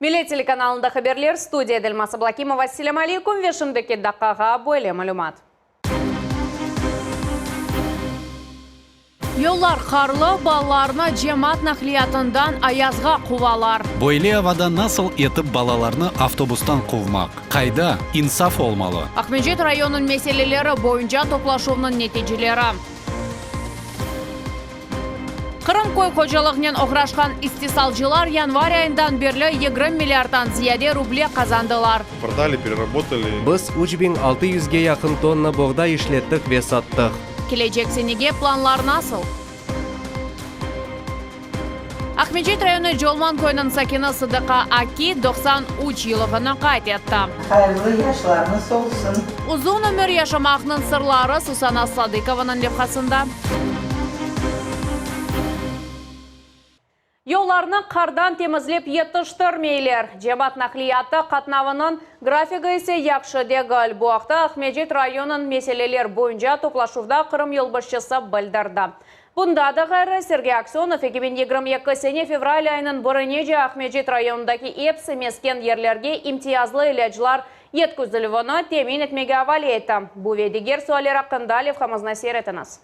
Millet telekanalında haberler, studiyada Elmaz Ablakimova. Selâm aleyküm ve şimdiki daqqağa böyle malümat. Yollar qarlı, balalarnı cemaat naqliyatından ayazğa quvalar. Böyle avada nasıl etip balalarnı avtobustan quvmaq? Qayda insaf olmalı? Aqmescit rayonınıñ meseleleri boyunca toplaşuvnıñ neticeleri. Qırım köy hocalığınen oğraşqan istisalcılar yanvar ayından berli 20 milliarddan ziyade ruble qazandılar. Prodali, pererabotali. Biz 3600-ge yaqın tonna boğday işlettik ve sattıq. Kelecek senege planlar nasıl? Aqmescit rayonı Colman köyüniñ sakini Sıdıqa Aki 93 yılığını qayd etti. Hayırlı yaşlarıñız olsun! Uzun ömür yaşamaqnıñ sırları Susana Sadıkovanıñ levhasında. Yollarnı qardan temizlep yetiştirmeyler, cemaat naqliyatı qatnavınıñ grafigi ise yahşı degil. Bu aqta Aqmescit rayonınıñ meseleler boyunca toplaşuvda Qırım yolbaşçısı bildirdi. Bunda da ğayrı, Sergey Aksönov 2022 sene fevral ayınıñ birinece Aqmescit rayonındaki epsi mesken yerlerge imtiyazlı ilâclar yetkizilüvini temin etmege avale etti. Bu ve diger sualler aqqında levhamıznı seyir etiñiz.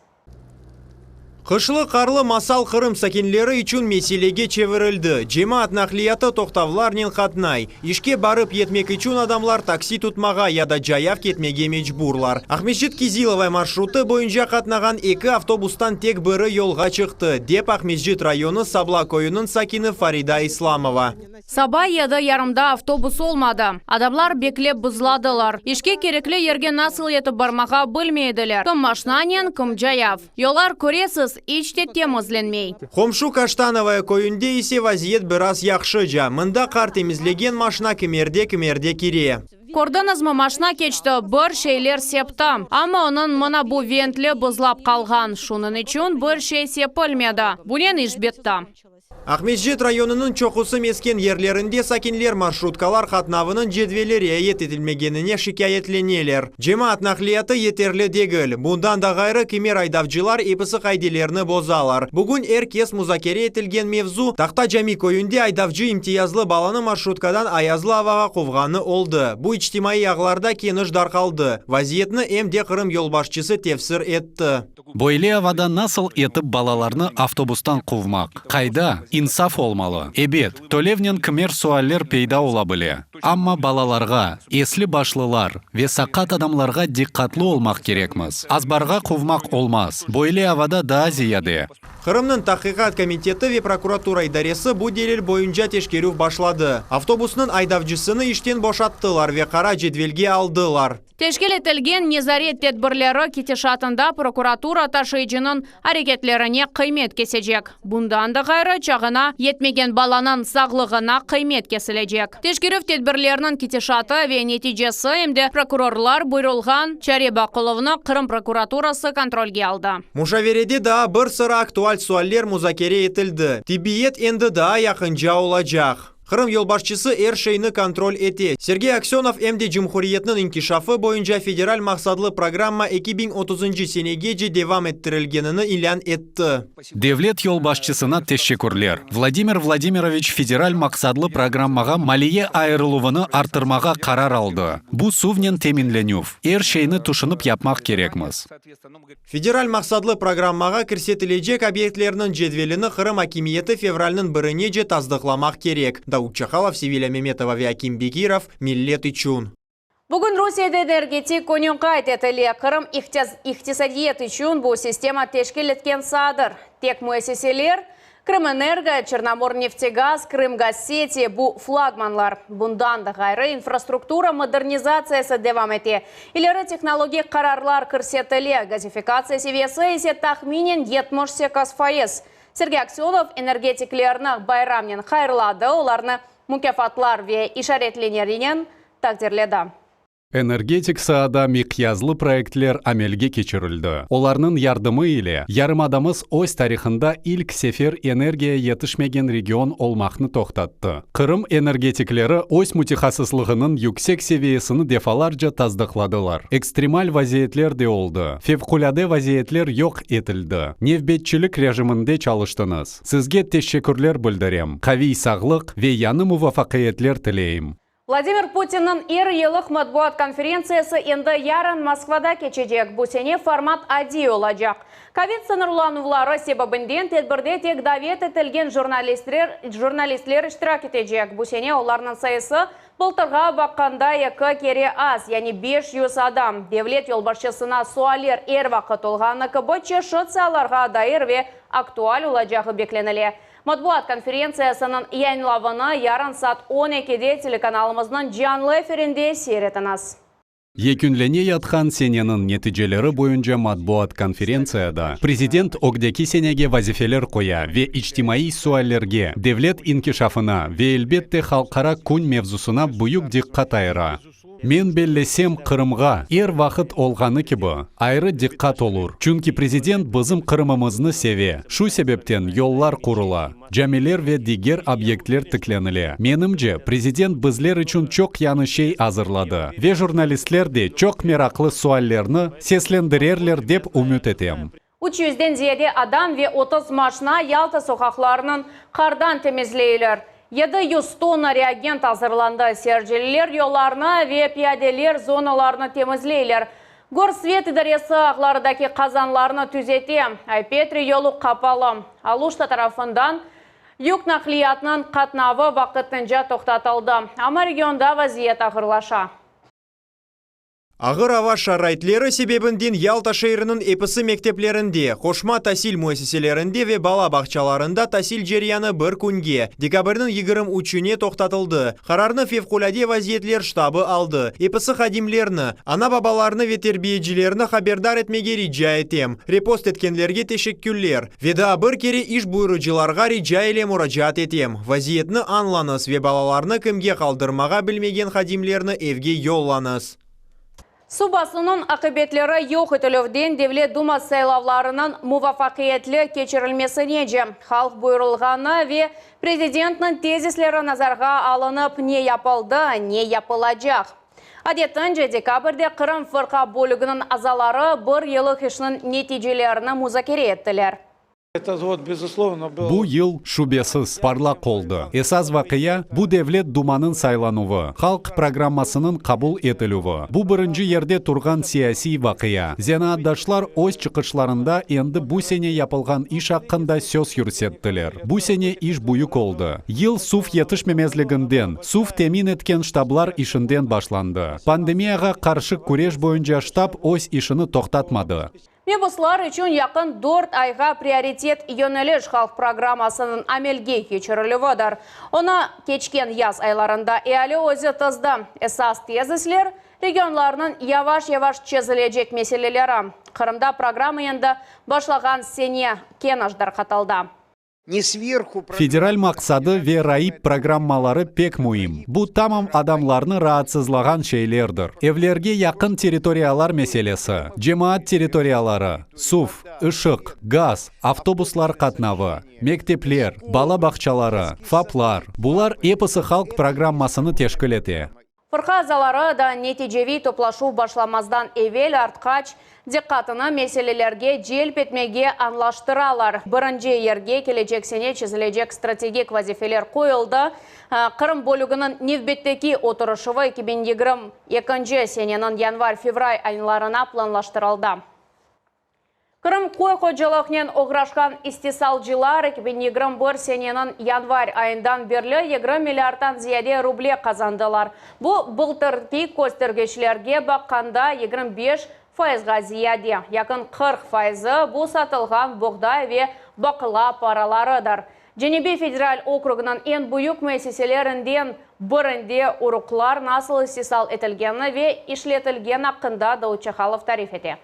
Qışlı qarlı masal Qırım sakinleri içün meselege çevirildi. Cemaat naqliyatı toqtavlarnen qatnay. İşke barıp yetmek içün adamlar taksi tutmağa ya da cayav ketmege mecburlar. Aqmescit-Kizilovaya marşrutı boyunca qatnağan eki avtobustan tek biri yolğa çıqtı, dep Aqmescit rayonı Sabla köyüniñ sakini Farida İslamova. Saba yedi yarımda avtobus olmadı. Adamlar beklep buzladılar. İşke kerekli yerge nasıl etip barmağa bilmey ediler, kim maşnanen, kim cayav. Yollar, köresiz, iç te temizlenmey. Qomşu Kaştanovaya köyünde ise vaziyet biraz yahşıca. Mında qar temizlegen maşna kimerde-kimerde kire. Kördiñizmi, maşna keçti, bir şeyler septi. Amma onıñ mına bu ventli buzlap qalğan, şunıñ içün bir şey sepilmedi. Bunen iş bitti. Aqmescit rayonınıñ çoqusı mesken yerlerinde sakinler marşrutkalar qatnavınıñ cedveli riayet etilmegenine şikâyetleneler. Cemaat naqliyatı yeterli degil. Bundan da ğayrı, kimer aydavcılar episi qaidelerni bozalar. Bugün er kes muzakere etilgen mevzu, Tahta Cami köyünde aydavcı imtiyazlı balanı marşrutkadan ayazlı avağa quvğanı oldı. Bu içtimaiy ağlarda keniş darqaldı. Vaziyetni em de Qırım yolbaşçısı tefsir etti. Böyle avada nasıl etip balalarnı avtobustan quvmaq? Qayda insaf olmalı? Ebet, tölevnen kimer sualler peyda ola bile. Amma balalarğa, esli başlılar ve saqat adamlarğa diqqatlı olmaq kerekmiz. Azbarğa quvmaq olmaz, böyle avada daa ziyade. Qırımnıñ Tahqiqat komiteti ve prokuratura idaresi bu delil boyunca teşkerüv başladı. Avtobusnıñ aydavcısını işten boşattılar ve qara cedvelge aldılar. Teşkil etilgen nezaret tedbirleri ketişatında prokuratura taşıyıcınıñ areketlerine qıymet kesecek. Bundan da ğayrı, çağına yetmegen balanıñ sağlığına qıymet kesilecek. Teşkerüv tedbirleriniñ ketişatı ve neticesi em de prokurorlar buyurılğan çare baqıluvnı Qırım prokuraturası kontrolge aldı. Muşaverede daa bir sıra aktual sualler muzakere etildi. Tibbiyet endi daa yaqınca olacaq. Qırım yolbaşçısı er şeyni kontrol ete. Sergey Aksönov em de cumhuriyetniñ inkişafı boyunca federal maqsatlı programma 2030-ncı senegece devam ettirilgenini ilân etti. Devlet yolbaşçısına teşekkürler. Vladimir Vladimiroviç federal maqsatlı programmağa maliye ayırıluvını arttırmağa qarar aldı. Bu suvnen teminlenüv. Er şeyni tüşünip yapmaq kerekmiz. Federal maqsatlı programmağa kirsetilecek obyektlerniñ cedvelini Qırım akimiyeti fevralniñ birinece tasdıqlamaq kerek. Davut Çakalov, Sevilâ Memetova ve Akim Bekirov, Millet içün. Bugün Rusiyede energetik künü qayd etile. Qırım iqtisadiyat içün bu sistema teşkil etken saadır. Tek müessiseler, Krımenergo, Çernomorneftegaz, Krımgazseti, bu flagmanlar. Bundan da ğayrı, infrastruktura modernizatsiyası devam ete, ileri tehnologik qararlar kirsetile, gazifikatsiya seviyesi ise tahminen 78%. Sergey Aksönov energetiklerni bayramnen hayırladı, olarnı mukâfatlar ve işaretlenerinen taqdirledi. Energetik saada miqyaslı proyektler amelge keçirildi, olarnıñ yardımı ile yarımadamız öz tarihında ilk sefer energiya yetişmegen region olmaqnı toqtattı. Qırım energetikleri öz mütehassıslığınıñ yüksek seviyesini defalarca tasdıqladılar. Ekstremal vaziyetler de oldı, fevqulâde vaziyetler yoq etildi, nevbetçilik rejiminde çalıştıñız. Sizge teşekkürler bildirem, qaviy sağlıq ve yañı muvafaqiyetler tileyim. Vladimir Putinniñ er yıllıq matbuat konferentsiyası endi yarın Moskvada keçecek. Bu sene format adiy olacaq. Kovid sıñırlanuvları sebebinden tedbirde tek davet etilgen jurnalistler iştirak etecek. Bu sene olarnıñ sayısı bıltırğa baqqanda eki kere az, yani 500 adam. Devlet yolbaşçısına sualler er vaqıt olğanı kibi çeşit saalarğa dair ve aktual olacağı beklenile. Matbuat konferentsiyasınıñ yayınlavını yarın saat on ekide telekanalımıznıñ canlı efirinde seyir etiñiz. Yekünlene yatqan seneniñ neticeleri boyunca matbuat konferentsiyada prezident ögdeki senege vazifeler qoya ve içtimaiy suallerge, devlet inkişafına ve elbette halqara kün mevzusına büyük diqqat ayıra. Men bellesem, Qırımğa, er vaqıt olğanı kibi, ayrı diqqat olur, çünki prezident bizim Qırımımıznı seve, şu sebepten yollar qurula, camiler ve diger obyektler tiklenile. Menimce, prezident bizler içün çoq yañı şey azırladı ve jurnalistler de çoq meraqlı suallerni seslendirerler dep ümüt etem. Üç yüzden ziyade adam ve 30 maşna Yalta soqaqlarınıñ qardan temizleyler. 700 tonna reagent azırlandı. Serceliler yollarnı ve piyadeler zonalarını temizleyler. Gorsvet idaresi ağlarıdaki qazanlarnı tüzete. Ay-Petri yolu qapalı. Aluşta tarafından yük naqliyatınıñ qatnavı vaqtınca toqtatıldı. Amma regionda vaziyet ağırlaşa. Ağır ava şaraitleri sebebinden Yalta şeeriniñ episi mekteplerinde, qoşma tasil müessiselerinde ve bala bağçalarında tasil ceryanı bir künge, dekabrniñ 23-üne toqtatıldı. Qararnı Fevqulâde vaziyetler ştabı aldı. Episi hadimlerni, ana-babalarnı ve terbiyecilerni haberdar etmege rica etem. Repost etkenlerge teşekkürler. Ve daa bir kere iş buyurıcılarğa rica ile muracaat etem, vaziyetni añlañız ve balalarnı kimge qaldırmağa bilmegen hadimlerni evge yollañız. Suv basuvnıñ aqibetleri yoq etilüvden Devlet Duması saylavlarınıñ muvafaqiyetli keçirilmesinece halq buyurılğanı ve Prezidentniñ tezisleri nazarğa alınıp ne yapıldı, ne yapılacaq. Adetince, dekabrde Qırım fırqa bölüginiñ azaları bir yıllıq işniñ neticelerini muzakere ettiler. Bu yıl, şübesiz, parlaq oldı. Esas vaqia, bu Devlet Dumanıñ saylanuvı, halq programmasınıñ qabul etilüvi. Bu birinci yerde turğan siyasiy vaqia. Zenaatdaşlar öz çıqışlarında endi bu sene yapılğan iş aqqında söz yürsettiler. Bu sene iş büyük oldı. Yıl suv yetişmemezliginden, suv temin etken ştablar işinden başlandı. Pandemiyağa qarşı küreş boyunca ştab öz işini toqtatmadı. Mebuslar içün yaqın dört ayğa prioritet yöneliş halq programmasınıñ amelge keçirilüvidir. Onı keçken yaz aylarında eali özü tizdi. Esas tezisler, regionlarnıñ yavaş-yavaş çezilecek meseleleri. Qırımda programma endi başlağan sene keniş darqatıldı. Federal maqsadı ve raip programmaları pek müim. Bu tamam adamlarnı raatsızlağan şeylerdir. Evlerge yaqın territoriyalar meselesi, cemaat territoriyaları, suv, ışıq, gaz, avtobuslar qatnavı, mektepler, bala bağçaları, FAPlar, bular episi halq programmasını teşkil ete. Fırqa azaları da neticeviy toplaşuv başlamazdan evel artqaç diqqatını meselelerge celp etmege añlaştıralar. Birinci yerge kelecek sene çizilecek strategik vazifeler qoyuldı. Qırım bölüginiñ nevbetteki oturışuvı 2022 seneniñ yanvar-fevral aylarına planlaştırıldı. Qırım köy hocalıqnen oğraşqan istisalcılar 2021 seneniñ yanvar ayından berli 20 milliarddan ziyade ruble qazandılar. Bu, bıltırki köstergiçlerge baqqanda 25 fayızğa ziyade. Yaqın 40 fayızı bu satılğan boğday ve baqla paralarıdır. Cenübiy federal okrugınıñ eñ büyük müessiselerinden birinde uruqlar nasıl istisal etilgeni ve işletilgeni aqqında Davut Çahalov tarif ete.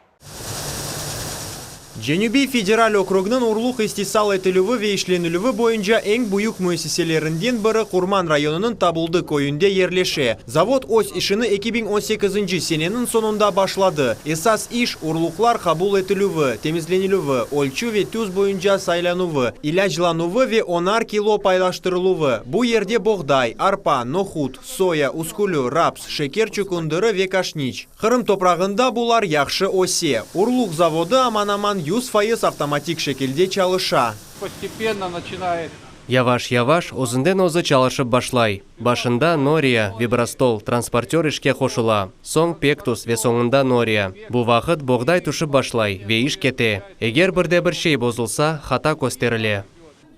Cenübiy federal okrugnıñ urluq istisal etilüvi ve işlenilüvi boyunca eñ büyük müessiselerinden biri Qurman rayonınıñ Tabuldı köyünde yerleşe. Zavod öz işini 2018-nci seneniñ soñunda başladı. Esas iş, urluqlar qabul etilüvi, temizlenilüvi, ölçü ve tüs boyunca saylanuvı, ilâclanuvı ve onar kilo paylaştırıluvı. Bu yerde boğday, arpa, nohut, soya, üskülü, raps, şeker çükündiri ve kaşniç. Qırım toprağında bular yahşı öse. Urluq zavodı aman-aman 100% avtomatik şekilde çalışa. Постепенно начинает Yavaş-yavaş özünden özü çalışıp başlay. Başında Noriya, vibrostol, transportör işke qoşula. Soñ Pektus ve soñunda Noriya. Bu vaqıt boğday tüşip başlay ve iş kete. Eger bir de bir şey bozulsa, hata kösterile.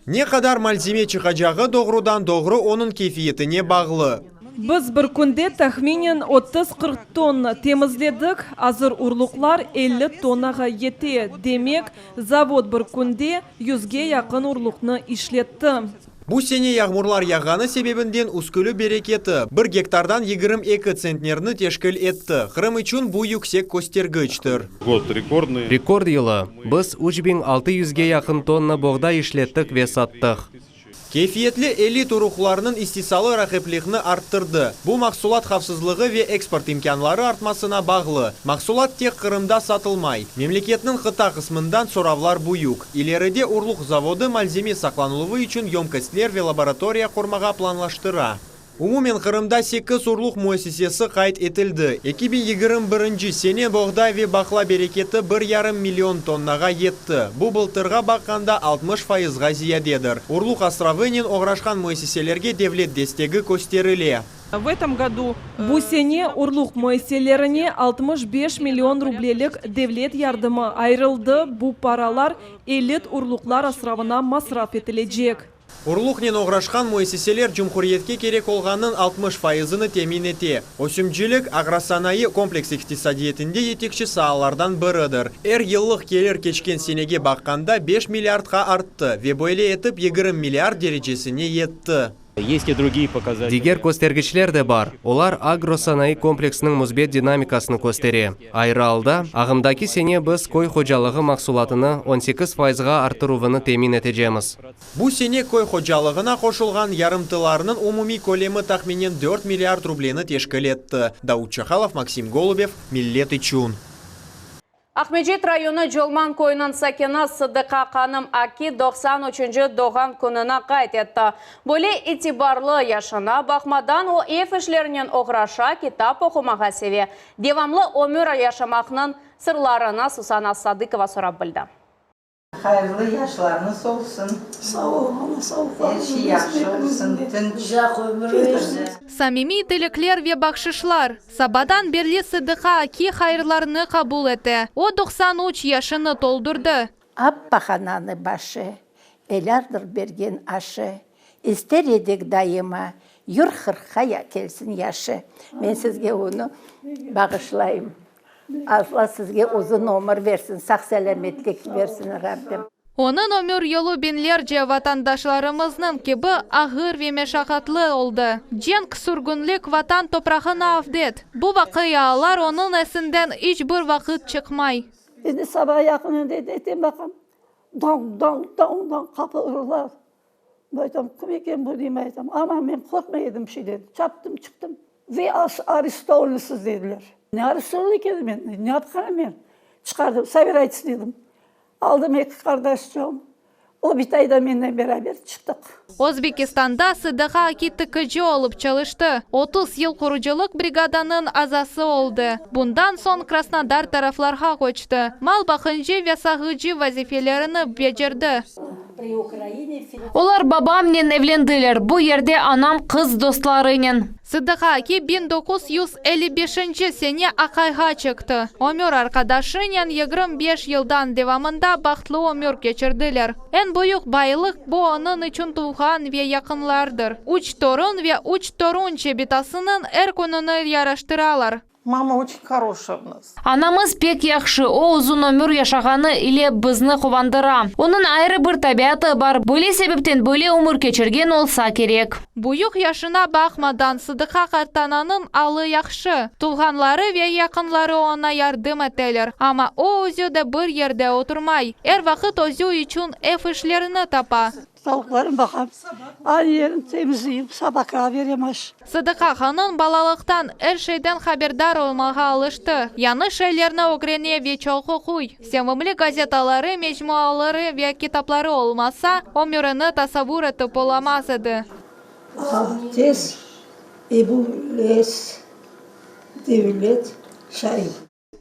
Ne qadar malzeme çıqacağı doğrudan-doğru onıñ keyfiyetine bağlı. Biz bir künde tahminen 30-40 tonna temizledik, azır urluqlar 50 tonnağa yete. Demek, zavod bir künde 100-ge yaqın urluqnı işletti. Bu sene yağmurlar yağğanı sebebinden üskülü bereketi bir gektardan 22 tsentnerni teşkil etti. Qırım içün bu yüksek köstergiçtir. Год рекордный. Rekord yılı. Biz 3600-ge yaqın tonna boğday işlettik ve sattıq. Keyfiyetli elit urluqlarnıñ istisalı raqiplikni arttırdı. Bu mahsulat havfsızlığı ve eksport imkânları artmasına bağlı. Mahsulat tek Qırımda satılmay. Memleketniñ qıta qısmından soravlar büyük. İleride urluq zavodı malzeme saqlanıluvı içün yömkostler ve laboratoriya qurmağa planlaştıra. Umumen Qırımda 8 urluq müessisesi qayd etildi. 2021 sene boğday ve baqla bereketi 1,5 million tonnağa yetti. Bu bıltırğa baqqanda 60 fayızğa ziyadedir. Urluq asravınen oğraşqan müessiselerge devlet destegi kösterile. В этом году Bu sene urluq müessiselerine 65 million rublelik devlet yardımı ayırıldı. Bu paralar elit urluqlar asravına masraf etilecek. Urluqnen oğraşqan müessiseler cumhuriyetke kerek olğanınıñ 60 fayızını temin ete. Ösümcilik agrosanayı kompleks iqtisadiyatında yetekçi saalardan biridir. Er yıllıq kelir keçken senege baqqanda 5 milliardqa arttı ve böyle etip 20 milliard derecesine yetti. Есть и другие показатели. Diger köstergiçler de bar. Olar agrosanayı kompleksiniñ müsbet dinamikasını köstere. Ayrı alda, ağımdaki sene biz köy hocalığı mahsulatını 18 fayızğa arttıruvını temin etecekmiz. Bu sene köy hocalığına qoşulğan yarımtılarnıñ umumiy kölemi tahminen 4 milliard rubleni teşkil etti. Daud Çahalov, Максим Голубев, Millet içün. Aqmescit rayonı Colman köyüniñ sakini Sıdıqa hanım Aki 93. doğğan kününi qayd etti. Böyle itibarlı yaşına baqmadan o ev işlerinen oğraşa, kitap oqumağa seve. Devamlı ömür yaşamaqnıñ sırlarını Susana Sadıkova sorap bildi. Hayırlı yaşlarıñız olsun. Sağ ol, ana, sağ ol. Er şey yahşı olsun, tınç. Uzaq ömür bersin. Samimiy tilekler ve bahşışlar. Sabadan berli Sıdıqa Aki hayırlarnı qabul ete. O 93 yaşını toldurdı. Appaq ananıñ başı, elâldır bergen aşı. İster edik daima, yür qırqqa kelsin yaşı. Men sizge onı bağışlayım. Alla sizge uzun ömür bersin, sağ-selâmetlik bersin Rabbim. Onıñ ömür yolu biñlerce vatandaşlarımıznıñ kibi ağır ve meşaqatlı oldı. Cenk, sürgünlik, vatan toprağına avdet. Bu vaqialar onıñ esinden iç bir vaqıt çıqmay. Endi saba yaqın dedi, etem baqam, dañ, dañ, dañ, dañ qapı urılar. Aytam, kim eken bu deyim, aytam. Ama men qorqmay edim bir şeyden. Çaptım, çıqtım. Вы арестованныйсыз dediler. Ne арестован ekenim men, ne yapqanım men? Çıqardım, собирайтесь dedim. Aldım eki qardaşçığım. O bitay da menen beraber çıqtıq. Özbekistanda Sıdıqa Aki tikici olıp çalıştı. 30 yıl qurucılıq brigadanıñ azası oldı. Bundan soñ Krasnodar taraflarğa köçti. Mal baqıcı ve sağıcı vazifelerini becerdi. Olar babamnen evlendiler. Bu yerde anam qız dostlarınen. Sıdıqa Aki 1955 sene aqayğa çıqtı. Ömür arqadaşınen 25 yıldan devamında bahtlı ömür keçirdiler. Eñ büyük baylıq bu onıñ içün tuvğan ve yaqınlardır. Üç torun ve üç torunçe bitasınıñ er kününi yaraştıralar. Mama oçün horoşaya u nas. Anamız pek yahşı, o uzun ömür yaşağanı ile bizni quvandıra. Onıñ ayrı bir tabiatı bar, böyle sebepten böyle ömür keçirgen olsa kerek. Büyük yaşına baqmadan, Sıdıqa qartananıñ alı yahşı. Tuvğanları ve yaqınları oña yardım eteler, amma o özü de bir yerde oturmay, er vaqıt özü içün ev işlerini tapa. Tavuqlarım baqam, ar yerin temizleyim, sobakağa berem aş. Sıdıqa hanım balalıqtan er şeyden haberdar olmağa alıştı, yañı şeylerni ögrene ve çoq oquy. Sevimli gazetaları, mecmuaları ve kitapları olmasa, ömürini tasavvur etip olamaz edi. A, tez, Ebu Les, Devlet, Şain.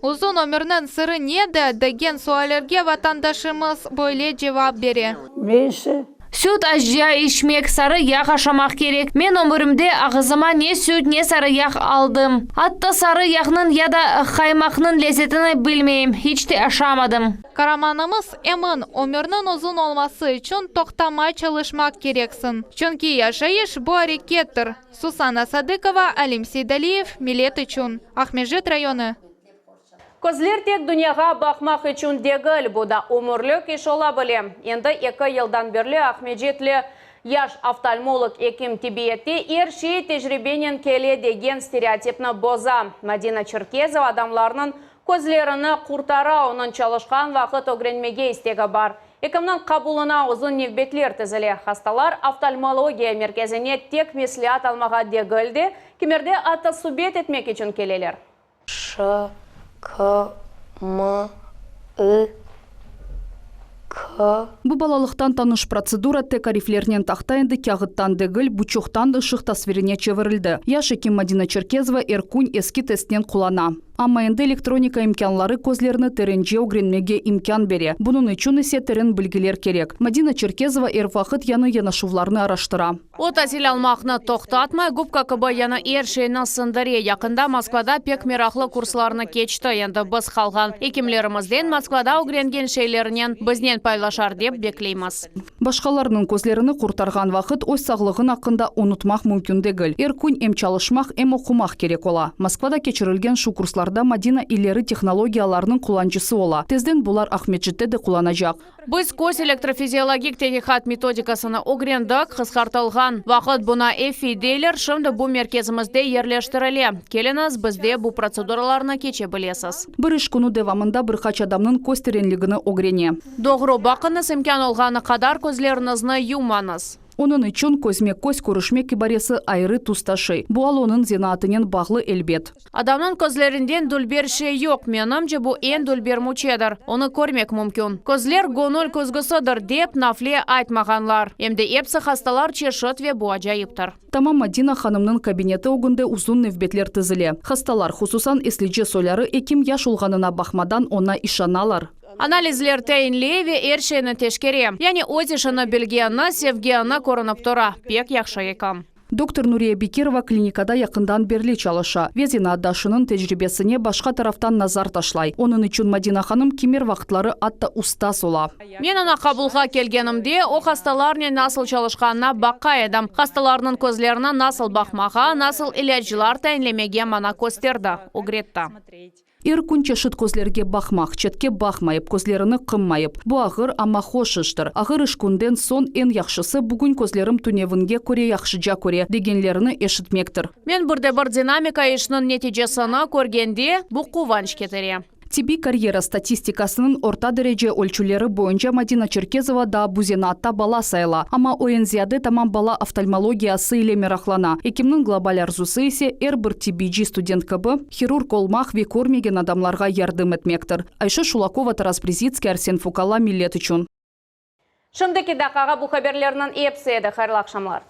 Uzun ömürniñ sırı nede? degen suallerge vatandaşımız böyle cevap bere. Meyşe. Süt azca içmek, sarı yağ aşamaq kerek. Men ömürimde ağızıma ne süt, ne sarı yağ aldım. Atta sarı yağnıñ ya da qaymaqnıñ lezetini bilmeyim, hiç te aşamadım. Qaramanımız emin, ömürniñ uzun olması içün toqtamay çalışmaq kereksiñ. Çünki yaşayış, bu arekettir. Susana Sadıkova, Alim Seydaliyev, Millet içün, Aqmescit rayonı. Közler tek dünyağa baqmaq içün degil, bu da ömürlik iş ola bile. Endi eki yıldan berli Aqmescitli yaş oftalmolog ekim tibbiyette er şey tecribenen kele degen stereotipni boza. Madina Çerkezova adamlarnıñ közlerini qurtara, onıñ çalışqan vaqıt ögrenmege istegi bar. Ekimniñ qabulına uzun nevbetler tizile. Hastalar oftalmologiya merkezine tek mesleat almağa degil de, kimerde atta subet etmek içün keleler. Ş, K, M, I, K. Bu balalıqtan tanış protsedura tek ariflernen tahta endi kâğıttan degil, bu çoqtan ışıq tasvirine çevirildi. Yaş ekim Madina Çerkezova er kün eski testnen qullana. Amma endi elektronika imkânları közlerni terence ögrenmege imkân bere, bunıñ içün ise teren bilgiler kerek. Madina Çerkezova er vaqıt yañı yanaşuvlarnı araştıra. O, tasil almaqnı toqtatmay, gubka kibi yañı er şeyni sındire. Yaqında Moskvada pek meraqlı kurslarnı keçti. Endi biz qalğan ekimlerimizden Moskvada ögrengen şeylerinen biznen paylaşar dep bekleymiz. Başqalarınıñ közlerini qurtarğan vaqıt öz sağlığıñ aqqında unutmaq mümkün degil. Er kün em çalışmaq, em oqumaq kerek ola. Moskvada keçirilgen şu kurslarda Madina ileri tehnologiyalarnıñ qullancısı ola. Tezden bular Aqmescitte de qullanacaq. Biz köz elektrofiziologik tedqiqat metodikasını ögrendik, qısqartılğan vaqıt buña EFI deyler, şimdi bu merkezimizde yerleştirile. Keliñiz, bizde bu protseduralarnı keçe bilesiz. Bir iş künü devamında bir qaç adamnıñ köz terenligini ögrene. Doğru baqıñız, imkân olğanı qadar közleriñizni yummañız. Onıñ içün közme-köz körüşmek ibaresi ayrı tüs taşıy. Bu al onıñ zenaatınen bağlı, elbet. Adamnıñ közlerinden dülber şey yoq, menimce, bu eñ dülber müçedir, onı körmek mümkün. Közler, göñül küzgüsidir, dep nafle aytmağanlar. Em de episi hastalar çeşit ve bu acayiptir. Tamam Madina hanımnıñ kabineti ögünde uzun nevbetler tizile. Hastalar, hususan eslice soyları ekim yaş olğanına baqmadan oña işanalar. Analizler tayinley ve er şeyni teşkere. Yani öz işini bilgeni, sevgeni körünip tura. Pek yahşı ekim. Doktor Nuriye Bekirova klinikada yaqından berli çalışa ve zenaatdaşınıñ tecribesine başqa taraftan nazar taşlay. Onıñ içün Madina hanım kimer vaqıtları atta ustaz ola. Men oña qabulğa kelgenimde, o hastalarnen nasıl çalışqanına baqa edim. Hastalarnıñ közlerine nasıl baqmağa, nasıl ilâclar tayinlemege maña kösterdi, ögretti. Er kün çeşit közlerge baqmaq, çetke baqmayıp, közlerini qımmayıp. Bu ağır, amma hoş iştir. Ağır iş künden soñ eñ yahşısı, bugün közlerim tünevinge köre yahşıca köre, degenlerini eşitmektir. Men bir de bir dinamika işniñ neticesini körgende, bu quvanç ketire. Tibbiy karyera statistikasınıñ orta derece ölçüleri boyunca Madina Çerkezova daa bu zenaatta bala sayıla. Amma o eñ ziyade tamam bala oftalmologiyası ile meraqlana. Ekimniñ global arzusı ise, er bir tibbiyci student kibi, hirurg olmaq ve körmegen adamlarğa yardım etmektir. Ayşe Şulakova, Taras Brizitskiy, Arsen Fukala, Millet içün. Şimdiki daqqağa bu haberlerniñ episi edi. Hayırlı aqşamlar.